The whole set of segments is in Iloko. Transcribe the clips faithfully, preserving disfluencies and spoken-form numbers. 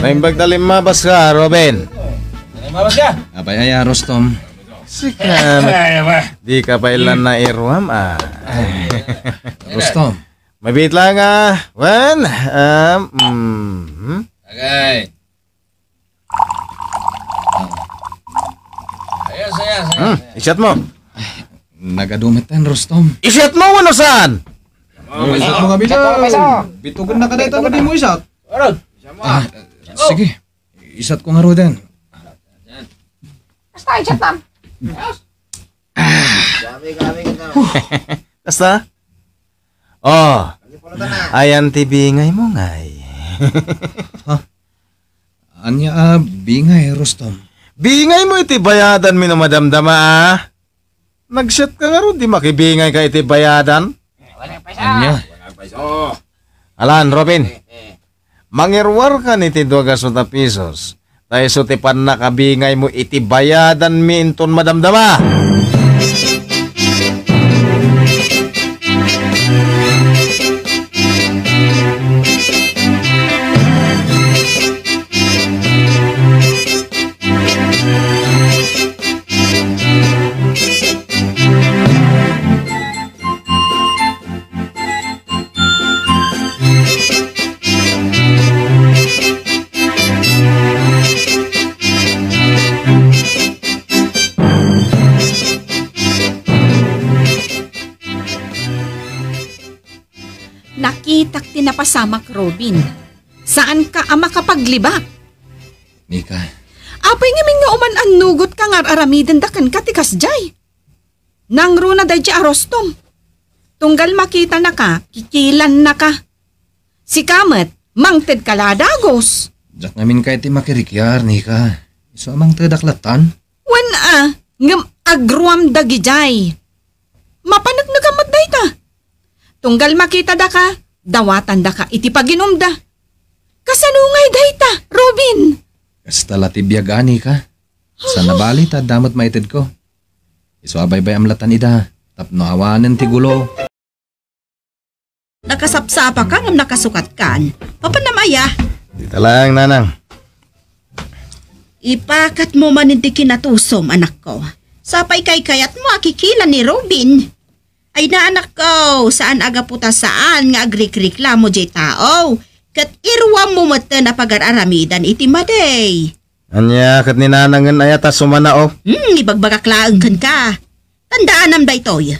Naimbag ta limmabas ka, Robin. Limmabas ka? Apay aya, Rustom? Sika, di ka pay la nairuam, ah. Rustom. Mabit lang, ah. Wen, um, mm, hmm? Okay. Ayos, ayos, ayos. Hmm, isyat mo. Nagadumetan, Rustom. Isyat mo, wano saan? Isyat mo kami na. Bitugan na ka dito, di mo isyat. Ah, sige. Isyat ko nga ruden. Basta, isyat lang. Kasta? Oh, ayan ti bingay mo, ngay. Ha? Ania a bingay, Rustom? Bingay mo iti bayadan mi no madamdama, ah. Nagsiat ka ngarud, di makibingay ka iti bayadan? Ania? Alan, Robin, mangiruar ka niti dua gasut a pisos. Ta isu ti pannakabingay mo iti bayadan mi inton madamdama. Nakitak ti napasamak, Robin. Saanka a makapaglibak. Nika. Apay ngamin nga uman-annugot ka nga ar-aramidenda kenka ti kasdiay? Nangruna daydiay a Rustom. Tunggal makitanaka, kikilannaka. Sika met, mangted ka la a dagus. Diak ngamin kayat ti makirikiar, Nika. Isu a mangtedak lattan? Wen a, ngem agruam dagidiay. Mapaneknekam met dayta. Tunggal makitadaka, dawatandaka iti paginumda. Kasano ngay dayta, Robin? Kasta la ti biag, Nika. Sa nabali ta adda met maitedko. Isu a baybay-am lattan ida, tapno awanen ti gulo. Nakasapsapaka ngem nakasukatkan. Papanam aya? Dita laeng, nanang. Ipakatmo manen ti kinatusom, anakko. Sapay kaykayatmo a kikilan ni Robin. Ay na, anakko, saan a gapu ta saan nga agrikriklamo diay tao. Ket iruammo metten a pagar-aramidan iti madi. Ania ket ni nanangen aya ta sumana, oh? Hmm, ibagbagak laeng kenka. Tandaanam daytoy.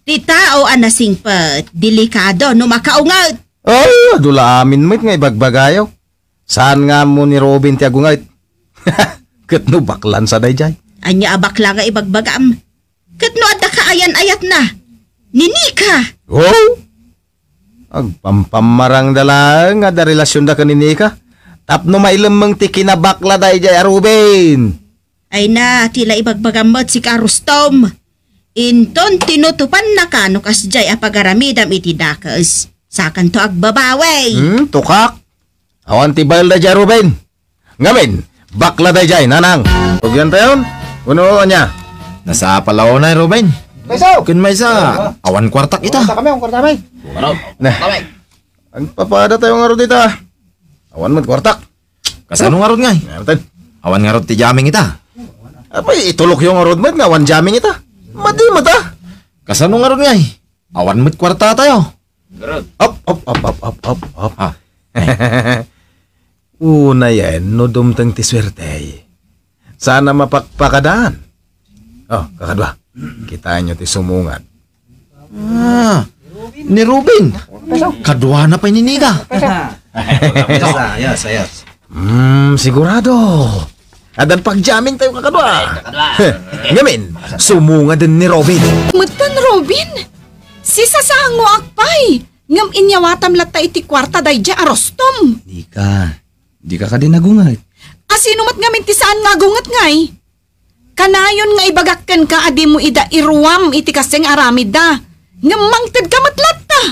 Ti tao a nasingpet, delikado no makaunget. Ay, adu la amin met nga ibagbagayo. Saan nga ammo ni Robin ti agunget? Ket no baklan sa daydiay. Ania a bakla nga ibagbagam? Ket no adda kaayan-ayatna, ni Nika. Oh? Agpampammarangda laeng nga adda relasionda ken ni Nika. Tapno mailemmeng ti kinabakla daydiay a Robin. Ay na, ti la ibagbagam met sika, Rustom. Inton tinutupannaka no kasdiay a pagaramidam iti dakes, sakanto agbabawi. Hmm, tukak. Awan ti baelda diay, Ruben. Ngamin, bakla daydiay, nanang. Rugian tayon? Wenno ania? Nasapa la unay, Ruben. Maysa. Ken maysa, awan kuartak ita. Kuarta kami, awan kuarta kami. Nah. Agpapada tayo ngarud ita. Awan met kuartak. Kasano ngarud ngay? Ngarud. Awan ngarud ti jamming ita. Apay, itulokyo ngarud met nga awan jamming ita. Madi met, ah. Kasano ngarud ngay? Awan met kuarta tayo. Ngarud. Up, up, up, up, up, up, up. Ah. Unayen no dumteng ti suerte. Sana mapakpakadaan. Oh, kakadua. Kitaenyo ti sumungad. Ah, ni Ruben. Kaduana pay ni Nika. Ayos, ayos, ayos. Hmm, sigurado. Addan pagjamming tayo kakadua. Ngamin, sumungaden ni Robin. Metten, Robin. Sisasangoak pay. Ngem inyawatam latta iti kuarta daydiay a Rustom. Nika, dika kadi nagunget. Asino met ngamin ti saan nga agunget ngay? Kanayon nga ibagak kenka a dimo ida iruam iti kastoy nga aramidda, ngem mangtedka met latta.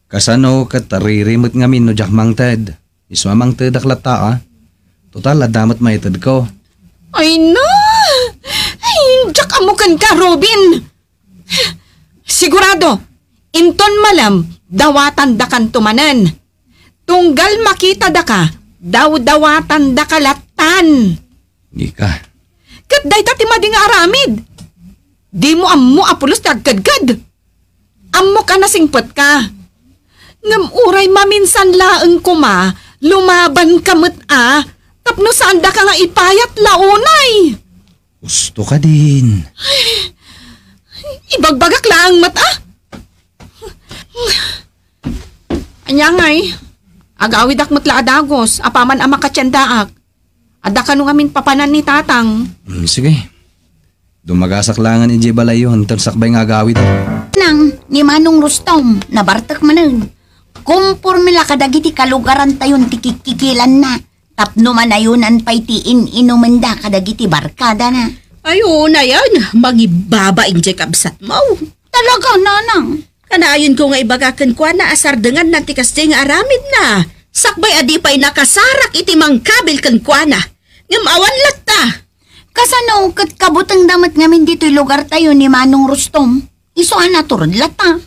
Kasano ket tariri met ngamin no diak mangted? Isu a mangtedak latta, a. Total, adda met maitedko. Ay na! Ay, diak ammo kenka, Robin! Sigurado, inton malem, dawatandakanto manen. Tunggal makitadaka, Dawdawatandaka lattan. Nika. Ket dayta ti madi nga aramid. Dimo ammo a pulos ti agkedked. Ammok a nasingpetka. Ngem uray maminsan laeng koma, lumabanka met a, tapno saandaka nga ipayat la unay. Husto kadin. Ibagbagak laeng met a. Ania ngay, agawidak met la a dagus, apaman a makatiendaak. Adda kano ngamin papanan ni Tatang? Mm, sige. Dumagasak laengen idiay balayyo, inton sakbay nga agawid. Nang, ni Manong Rustom, nabartek manen. Komporme la kadagiti kalugarantayon ti kikkikilanna, tapno manayonan pay ti in-inumenda kadagiti barkadana. Ay, unayen, mangibabain diay kabsatmo. Talaga, Nanang? Kanayonko nga ibaga kenkuana a sardenganna ti kasdiay nga aramidna. Sakbay a di pay nakasarak iti mangkabil kenkuana. Ngem awan latta. Kasano ket kabutengda met ngamin ditoy lugartayo ni Manong Rustom? Isu a naturod latta.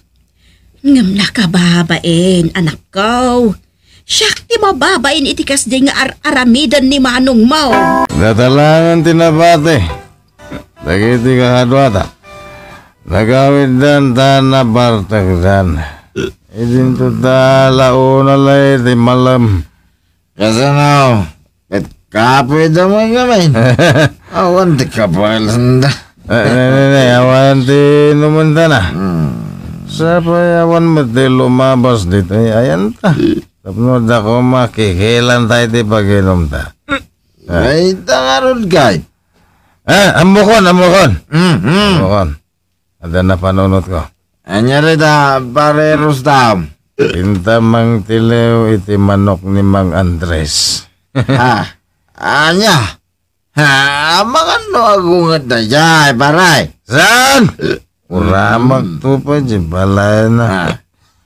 Ngem nakababain, anakko. Siak ti mababain iti kasdiay nga ar-aramiden ni manongmo. Datalangen ti nabati. Dagiti kahaduata, nagawiddan ta nabartekdan. Idinto ta launa lay ti malem. Kasano? Ket kapoy da man ngamin. Awan ti kabaelanda. Eh, ne, ne, ne, awan ti inumendana. Hmm. Sapay awan met ti lumabas ditoy ayanta. Tapno adda koma kikilanta iti paginumta. Ay, tangarod kay. Ah, ammokon, ammokon. Mm, mm. Ammokon. Adda napanunotko. Ania dayta, Pare Rustom? Inta mangtiliw iti manok ni Mang Andres. Ah, ania? Ha, amangan no agunget daydiay, pare? Saan? Uramak to pay di balayna. Ah.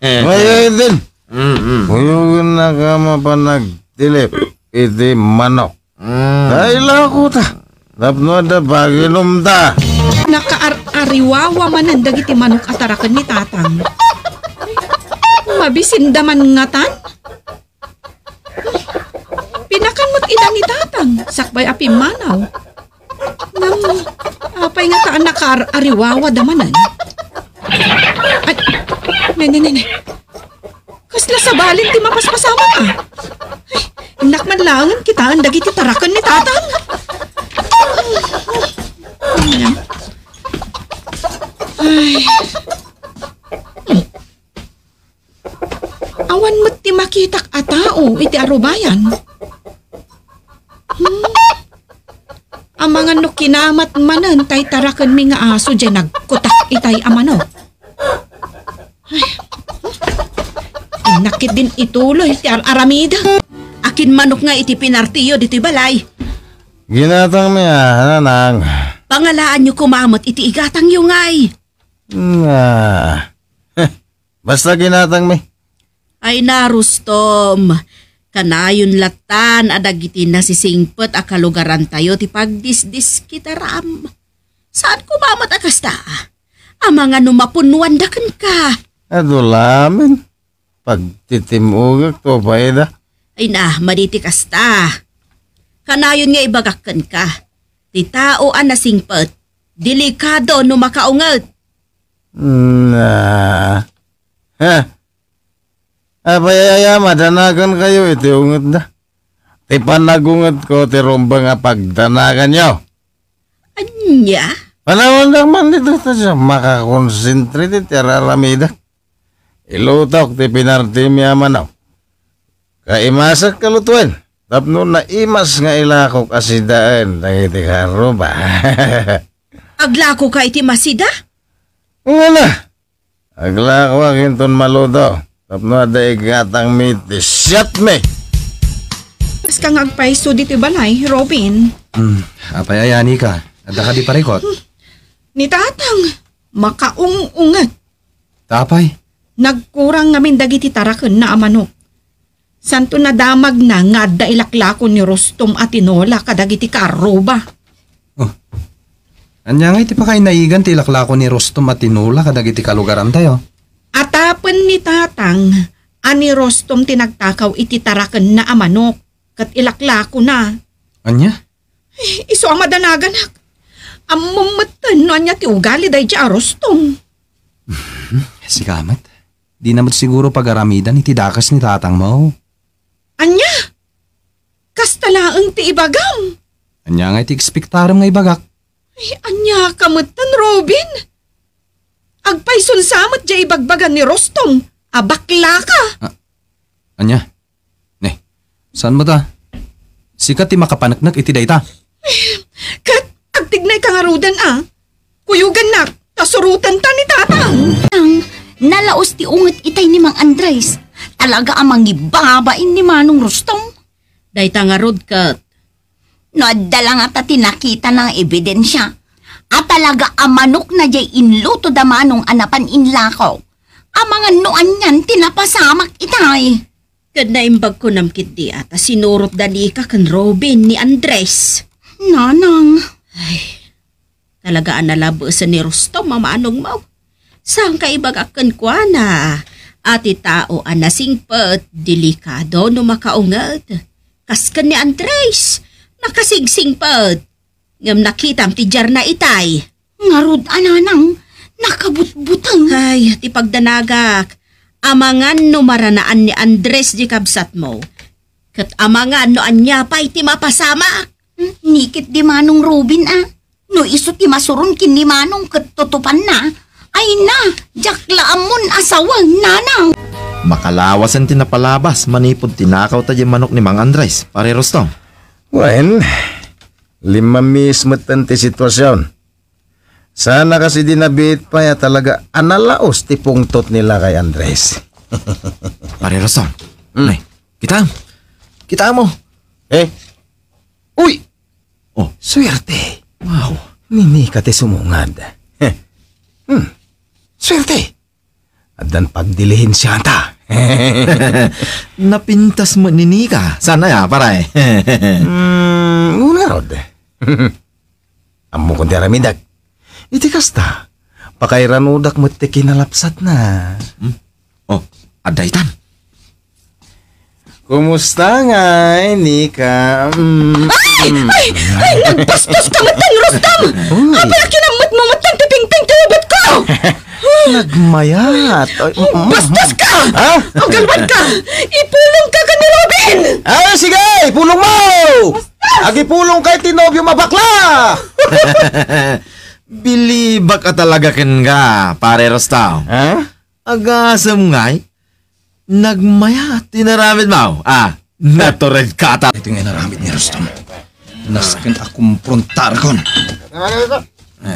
Ngayon din. Mm, mm. Kuyogennaka mapan agtilip iti manok. Mm. Dahil ako ta. Tapno adda paginumta. Nakaar-ariwawa manen dagiti manok a taraken ni Tatang. Mabisinda man ngatan? Pinakan met ida ni Tatang, sakbay a pimmanaw. Ngem, apay ngata a nakaar-ariwawada manen? Ay, ne, ne, ne, ne. Kasla sabalin ti mapaspasamak, a. Ay, innak man laengen kitaen dagiti taraken ni Tatang. Ay. Awan met ti makitak a tao iti arubayan. Hmm. Amangan no kinamat manen tay tarakenmi nga aso diay nagkutak itay a manok. Ay. Innak ketdin ituloy ti ar-aramid. Akin manok nga iti pinartiyo ditoy balay? Ginatangmi a, Nanang. Pangalaanyo koma met iti igatangyo ngay. Nga. Basta ginatangmi. Ay na, Rustom, kanayon lattan a dagiti nasisingpet a kalugarantayo ti pagdisdiskitaram. Saan koma met a kasta? Amangan no mapunnoanda kenka. Adu lamin. Pagtitim-ogek to pay da. Ay na, madi ti kasta. Kanayon nga ibagak kenka, ti tao a nasingpet, delikado no makaunget. Na. Ha? Apay aya madanagankayo iti ungetda? Ti panagungetko ti rumbeng a pagdanaganyo. Ania? Panawandak man dito ta siya makakonsentrate ti ar-aramidek. Ilutok ti pinartimi a manok. Kaimasek kalutuen. Tapno naimas nga ilakok a sidaen dagiti karruba. Aglako ka iti masida? Wala. Aglakoak inton maluto. Tapno adda igatangmi ti siatmi. Kas ka nga agpayso ditoy balay, Robin. Hmm, apay aya, Nika? Adda kadi parikot? Ni Tatang, makaung-unget. Tapay? Nagkurang ngamin dagiti tarakenna a manok. Santo nadamagna nga adda ilaklako ni Rustom a tinola kadagiti karruba. Oh. Ania nga iti pakainaigan ti ilaklako ni Rustom a tinola kadagiti kalugarantayo? Atapen ni Tatang a ni Rustom ti nagtakaw iti tarakenna a manok. ket ilaklakona. Ania? Isu a madanaganak. Ammom metten no ania ti ugali daydi a Rustom. Sika met, dina met siguro pagaramidan iti dakes ni tatangmo. Ania? Kasta laeng ti ibagam? Ania ngay ti ekspektarem nga ibagak? Ay, ania ka metten, Robin? Agpaisulsa met diay ibagbaga ni Rustom a baklaka. Ah, ania? Ne, saan met a? Sika ti makapaneknek iti dayta. Ket agtignay ka ngaruden a. Kuyogannak, ta surotenta ni tatang. Nang, nalaos ti unget itay ni Mang Andres. Talaga a mangibabain ni Manong Rustom. Dayta ngarud ket. No adda la ngata ti nakitana nga ebidensia, a talaga a manokna diay inluto da Manong a napan inlako. Amangan no anian ti napasamak itay. Ket naimbag kunam ketdi a ta sinurotda ni Ika ken Robin ni Andres. Nanang. Ay, talaga a nalabesen ni Rustom a manongmo. Saan ka ibagak kenkuana a ti tao a nasingpet, delikado no makaunget. Kas ken ni Andres, nakasingsingpet. Ngem nakitam ti diarna itay. Ngarud a nanang, nakabutbuteng. Ay, ti pagdanagak. Amangan no maranaan ni Andres di kabsatmo. Ket amangan no ania pay ti mapasamak. Hmm, nikit di Manong Robin a. No isu ti masuron ken ni Manong ket tutupanna. Ay na, diak la ammon a sawen, nanang. Makalawasen ti napalabas manipud tinakawta diay manok ni Mang Andres, Pare Rustom. Wen, limmamis metten ti situasion. Sana kasi di nabiit pay a talaga a nalaos ti pungtot ni Lakay Andres. Pare Rustom. Mm. Ay, kita. Kita mo. Eh? Uy! Oh. Suwerte. Wow. Ni Nika ti sumungad. Heh. Hmm. Suwerte. Addan pagdilihensianta. Napintas met ni Nika. Saan aya, pare? Hmm, una rod. Ammokon ti aramidek. Iti kasta, pakairanodak met ti kinalapsatna. Hmm? Oh, adda itan. Kumusta ngay, Nika? Mm. Ay! Ay! Ay! Nagbastos ka met, Rustom! Uy. Apay a kinammetmo met ti pingping ti ubetko! Nagmayat. Ay, mm, mm. Bastos ka! Ha? Agalwad ka! Ipulong ka ken ni Robin! Ay, sige! Ipulong mo! Agipulong ka iti nobio a bakla! Bilibak a talaga kenka, Pare Rustom. Ha? Agasem ngay, nagmayat ti inaramidmo. Ah, natured ka ta. Iti nga inaramid ni Rustom. Nasken a kumprontarakon.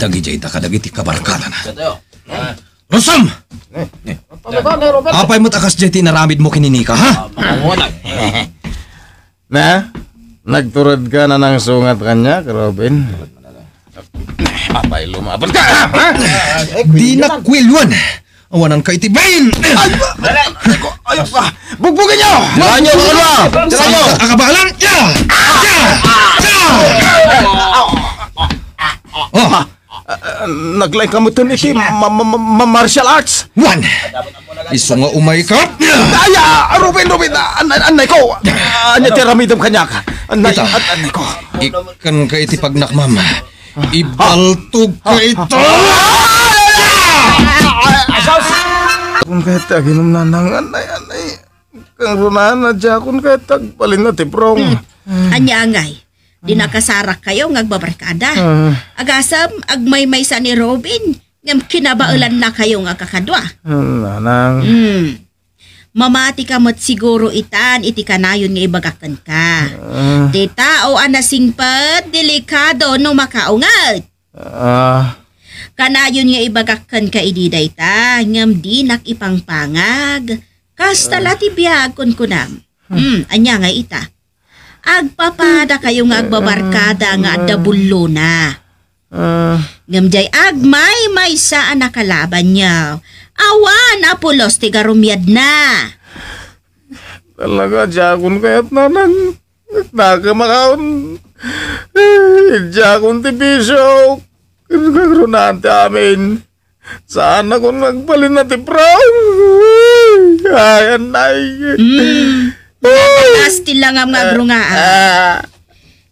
Dagidiay da kadagiti kabarkadana. Rustom! Apay met a kasdiay ti inaramidmo ken ni Nika, ha? Na? Nagturedka a nangsungat kaniak, Robin? Apay, lumapit ka, ha? Dinak kuelioan. Awananka iti bain! Ay, ba? Ay, ko, ay, ba? Bugbugenyo! Tiraenyo, ano ba? Tiraenyo! Akabalan! Ya! Ya! Ya! Oh! Ah, naglaing ka met iti ma-, ma-, ma-, ma-, martial arts? Wen, isu nga umay ka. Ay, ah, Ruben, Ruben, ah, an-, an-, annay ko. Ah, ania ti aramidem kaniak? Annay, Ita. An-, annay ko. Ikkan ka iti pagnakmam. Ibaltog ka ita. Kun kayat ti aginum, nanang, annay, annay. Kang runana, diakon kayat ti agbalinna ti prong. Ania ngay? Di nakasarak kayo nga agbabarkada. Ah. Agasem, agmaymaysa ni Robin, ngem kinabaelanna kayo nga kakadua. Ah, nanang. Hmm. Mamati ka met siguro itan iti kanayon nga ibagak kenka. Ah. Ti tao a nasingpet, delikado no makaunget. Ah. Kanayon nga ibagak kenka idi dayta, ngem dinak ipangpangag. Kasta la ti biag, kunkunam. Hmm, ania ngay ita? Agpapada kayo nga agbabarkada nga adda bullona. Ah. Ngem diay agmaymaysa a nakalabanyo, awan a pulos ti garumiadna. Talaga, diakon kayat, nanang. Nakamakon. Eh, diakon ti bisio. Kagrunan ti amin. Saanakon nga agbalinna ti prong. Ay, anay. Mm. Alas ti langam nga agrungaam. Ah.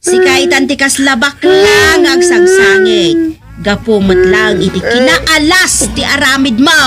Sika itan ti kasla bakla nga agsangsangit. Gapu met lang iti kinaalas ti aramid mo.